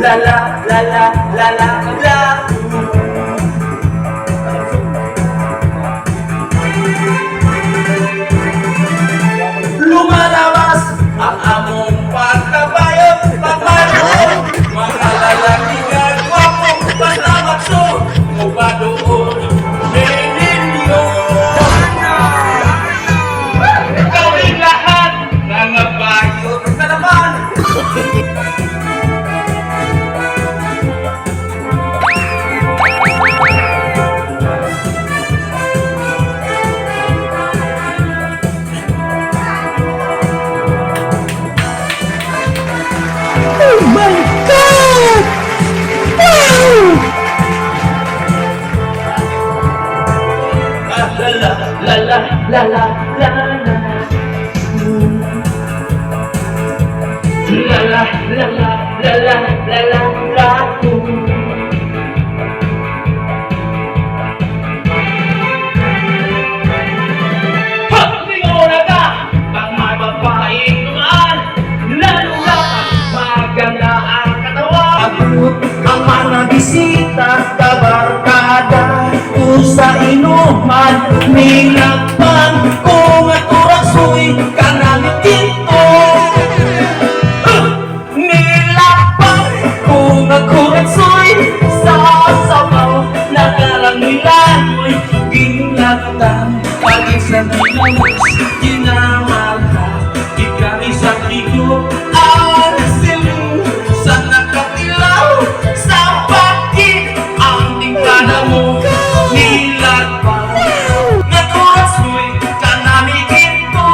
La la la la la la la. Lumalabas ang among pagkabayo, pagbayo. Mga lalaki nga gwapo, basta matso, mubadoon, ninyo. Gawin lahat ng bayo na naman. Oh my God! Wow! Ah, la la la la la la la la. La la la la la la la la la. Ha! Lingaw ka! Pag may babaeng dumaan, lalo na pag maganda ang katawan. Ang mga bisita, kabarkada, usa inuman, nilakpan, kung aturak suy, kanamit dito. Nilakpan, kung aturak suy, sa sabaw, nakalangoy-langoy, ginlatan, pagin sa ginamos, ginamata, ikani sa tigo, ang siling, sa nakatilaw, sa bakit, ang tingkana mo, nilakpan, naturas mo'y kanami ito.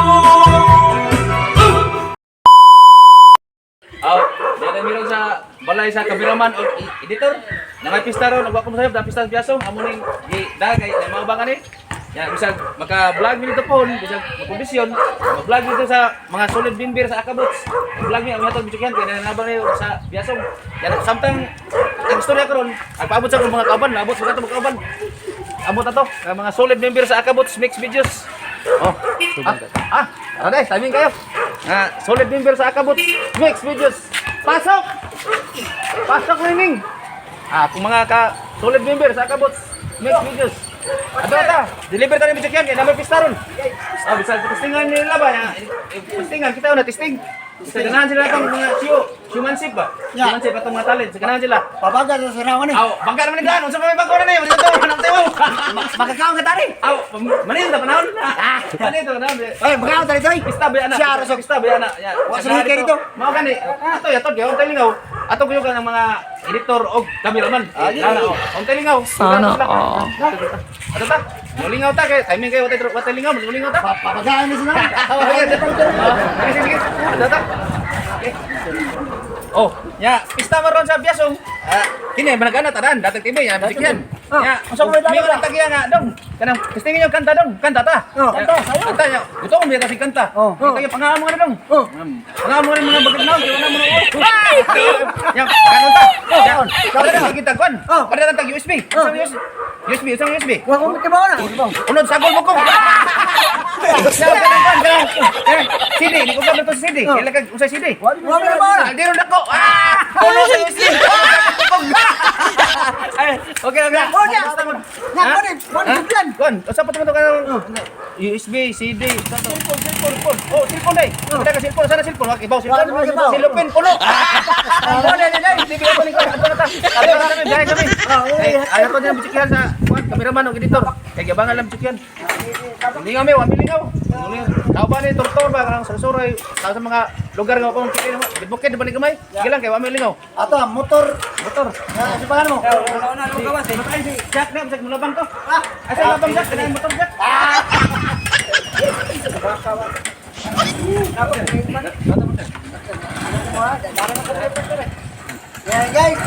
Oh, dito meron sa balay sa kameraman o editor. Na may pista ron, nagwa ko masayop, na pista sa Biasong, amo ning gi dagay na mga bangan ni. Ya, bisag maka-vlog mi dito phone, bisag makobisyon, mag-vlog dito sa mga solid bimber sa Akabots. Vlog mi ang hatod bichukyan kay nanabang ni sa Biasong. Ya, samtang ang istorya karon, agpaabot sa akong mga kauban, naabot sa ato mga kauban. Abot na to, ang mga solid member sa Akabots Mix Videos. Oh. Ah, ah, tara dai, timing kayo. Ah, solid member sa Akabots Mix Videos. Pasok! Pasok Liming! Ah, kung mga ka solid member sa Akabots Mix Videos. Ato ata, deliver tayo ng yan kay namay pista ron. Ah, bisag testingan nila ba ya? Testingan kita na testing. Sa ganahan sila itong mga showmanship ba? Showmanship atong mga talent. Sa ganahan sila. Pabaga sa sarawan eh. Aw, bangka naman ni Dan. Unsa pa may bangka na ni? Wala to, anong tayo? Makakaon ka tari. Aw, manin ta panahon. Ah, manin ta panahon. Ay, makakaon tari toy. Pista ba ana? Siya, Rosok. Pista ba ana? Ya. Wa sa mga dito. Mao gani. Ato ya to, gyud lingaw. Ato gyud ang mga editor og cameraman. Ana oh. Untay lingaw. Sana all. Ato ta. Mulingaw ta kay timing kayo watay watay lingaw, mulingaw ta. Pabagaan ni sinawan. Oh, sige, sige. Ato ta. Okay. Oh, ya, pista man ron sa Biasong. Ah, kini managana taran, datag TV ya, bisikyan. Oh, Ya, unsa man may mga tagya nga dong. Kanang testingin yung kanta dong, kanta ta. Oh, kanta, Ya, sayo. Kanta ya. Gusto ko biya kasi kanta. Oh. Oh. Kaya pangamo nga na dong. Oh. Pangamo rin mga bagay na, kaya na mga Ya, kanon ta. Ya, kada na kita kon. Oh. Kada na tag USB. Usang USB. USB, usang USB. Wa ko kibaw na. Unod sagol mo ko. Ya, kanang kon, kanang. Eh, CD, di ko gamit to sa CD. Oh. Kailan kag usay CD? Wa ko kibaw na. Aldero na ko. Ah! Puno sa USB. Ay, okay okay. Oh, ya. Na ko ni, mo ni plan. Kon, usa pa to kanang USB, CD, cellphone, cellphone, phone. Oh, cellphone dai. Kita ka cellphone, sana cellphone, wag ibaw cellphone. Wag ibaw. Silupin puno. Ah, dai dai dai, di ko ni ko. Ato na ta. Ato na kami, biyahe kami. Ay, ayaw ko din bitsikihan sa kuan, cameraman og editor. Kay gibangan lang bitsikihan. Lingaw mi, wa mi lingaw. Tao ba ni tortor ba kanang sursuray tao sa mga lugar nga kung kini bukid ba ni gamay? Sige lang kay wa mi lingaw. Ato motor. Motor. Ah, sa pangan mo. Si Jack na, bisag mulabang to. Ah, asa labang Jack? Kanang motor Jack. Yeah, guys.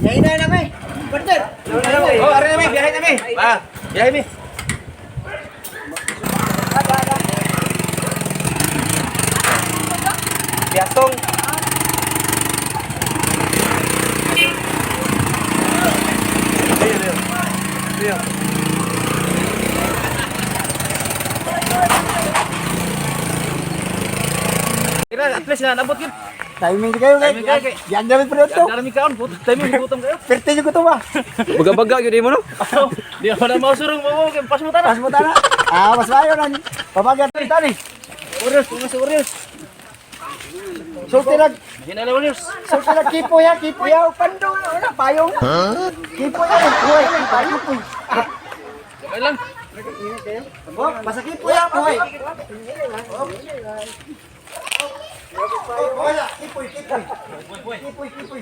Yain na na mi. Partner. Oh, are na mi, biyahe na mi. Ah, biyahe mi. Biasong. Kira at least na nabot yun. Timing kayo kay. Timing kayo, kay. Yan dami pero to. Ang dami kaon, puto timing gutom kayo. Perte ko to ba? Baga-baga gyud mo no. Di ako na mausurong mo kay pas mo tara. Pas mo tana. Ah, mas mayo nang pabagat tani. Warriors, mga sa Warriors. Sulti lang, Hinala Warriors. sulti lang kipo ya, kipo ya, pando na payong. Kipo ya, buhay, kipo. Okay lang. Oh, basta kipo ya, buhay. Kipoy, kipoy. Kipoy, kipoy.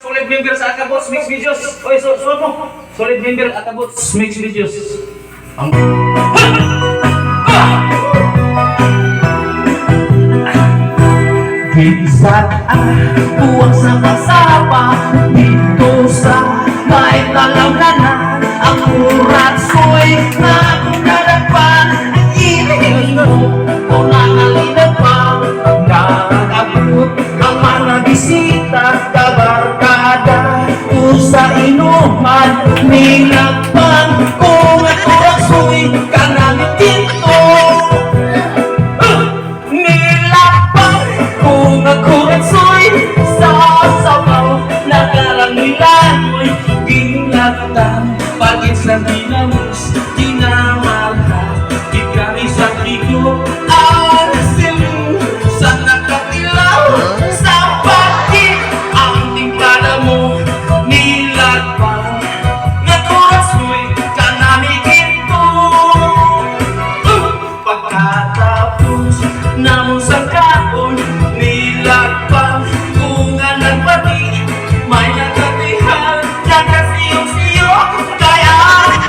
Solid member sa Akabots Mix Videos. Oy, so mo. Solid member Akabots Mix Videos. Ang Bisan ang buwang sa pasapa dito sa may talamlanan. Ang uratsoy na akong nadagpan, ang ibig mo o nangalinagpan. Nakabot ang mga bisita, kabarkada o sa inuman. Nilagpan kung ang uratsoy kanamit dito. Nilapang kung ako ratsoy sa sabaw nagalangilangoy. Ginlatan pagit sa ginamos ginamalha ikami sa kigo ang silu sa nakatilaw sa pagit ang tingkada mo. Nilagpang nga kuratsoy kanami ginto. Pagkatapos namon sa kaon, nilagpang kung anang pati may nagatihan nakasiyong-siyo kaya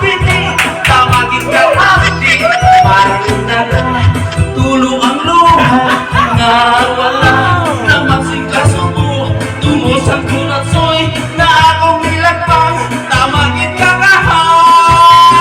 piti tawagin ka ati parang nala tulo ang luha nga wala na magsikasubo tungo sa kuratsoy na akong nilagpang tamagin ka kahan.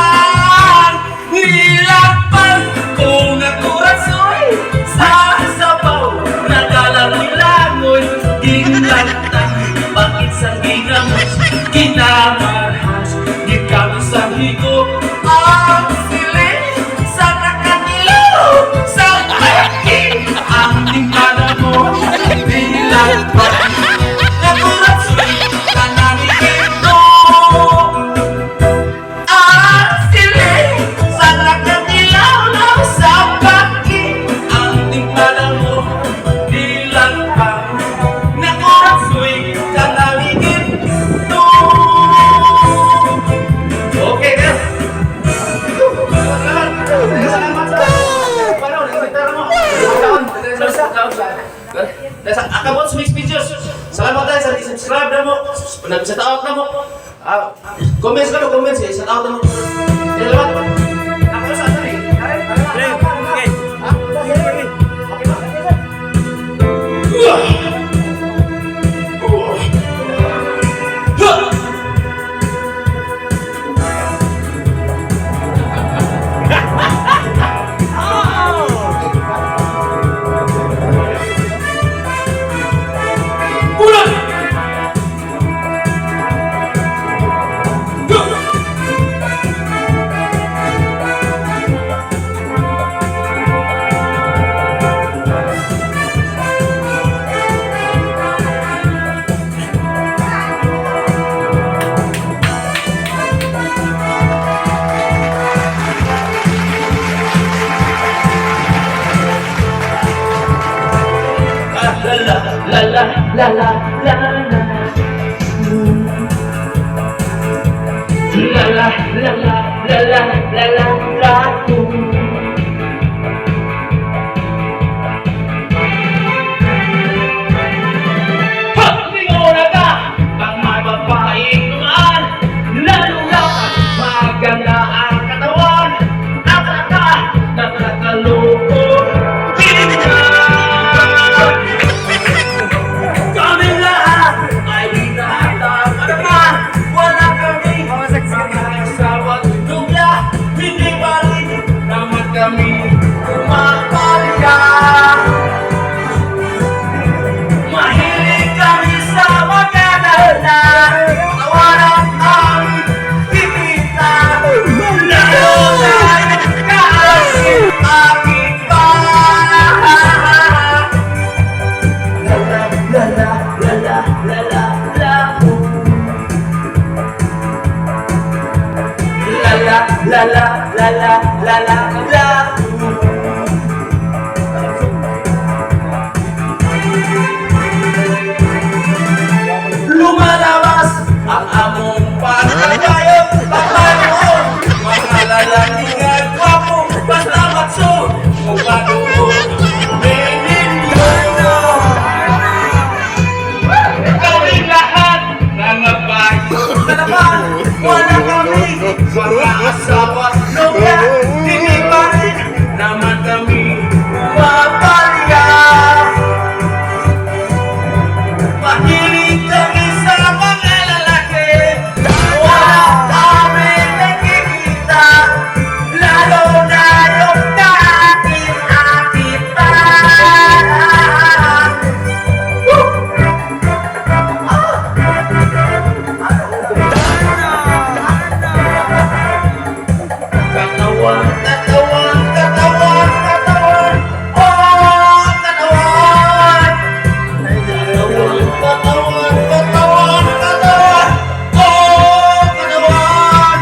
Nilakpan kung nagkuratsoy sa sabaw nagalangoy-langoy. Ginlagtan bakit sa ginamos ginamarhas gikan sa higo ang sili sa nakatilaw sa paki ang tingkala mo. Nilakpan nagkuratsoy kanani ito ang sili sa nakatilaw sa paki ang timpala mo. Nilagpang nakuratsoy kanamigin to. Okay, guys. Salamat sa panahon, nagsitar mo. Sa Akabots Mix Videos. Salamat tayo sa subscribe na mo. Nag-shout out na mo. Ah, comments ka no, comments eh. Shout out na mo. Salamat. Ako sa sorry. Okay. Okay ba? Una! Go! La la la la la la la la. La la la la la la la la la. Ha! Lingon ka! Ang may babaeng dumaan, lalo na maganda ang katawan at saka nakakaloko tingnan. Kami lahat ay binata pa naman. Wala kami mga asawa't dugla. Hindi pa rin na La la la la la la la. La la la la la la la la la. Lumalabas ang among pagkabayo, pagkaroon, mga lalaki nga gwapo, basta matso, mukha doon, Benigno. Kaming lahat nangabay na naman, wala kami, mga asawa, nobya, hindi pa rin naman kami pumapalya. Mahilig kami sa mga lalaki. Wala kami nakikita, lalo na yung dating pa. Katawan, katawan, katawan, katawan. Oh, katawan. Katawan, katawan, katawan, katawan. Oh, katawan.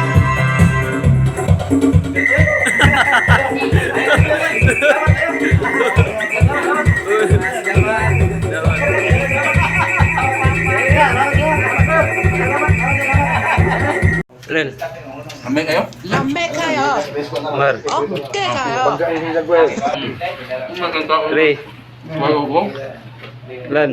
Rel. Kami kayo? Lame kayo. Mar. Okay kayo. Re. Lan.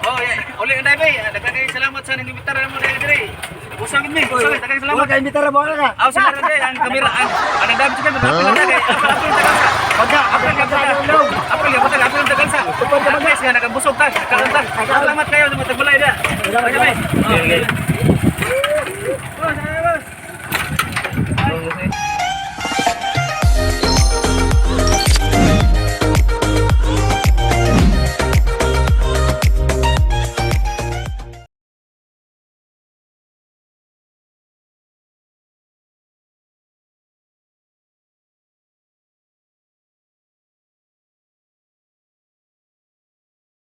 Oh, yeah. Uli ang dahil, dagdag kayo salamat sa nangimitar mo dahil dire. Usang gid mi, usang dagdag salamat. Wala ka imbitara mo ka. Aw sa dahil ang kamera ang ang dami sa kamera apil ang apil apil tagal sa. Baga apil ang tagal. Apil ang tagal, apil ang tagal sa. Guys nga nakabusog ta, nakakanta. Salamat kayo sa matagbalay da. Salamat.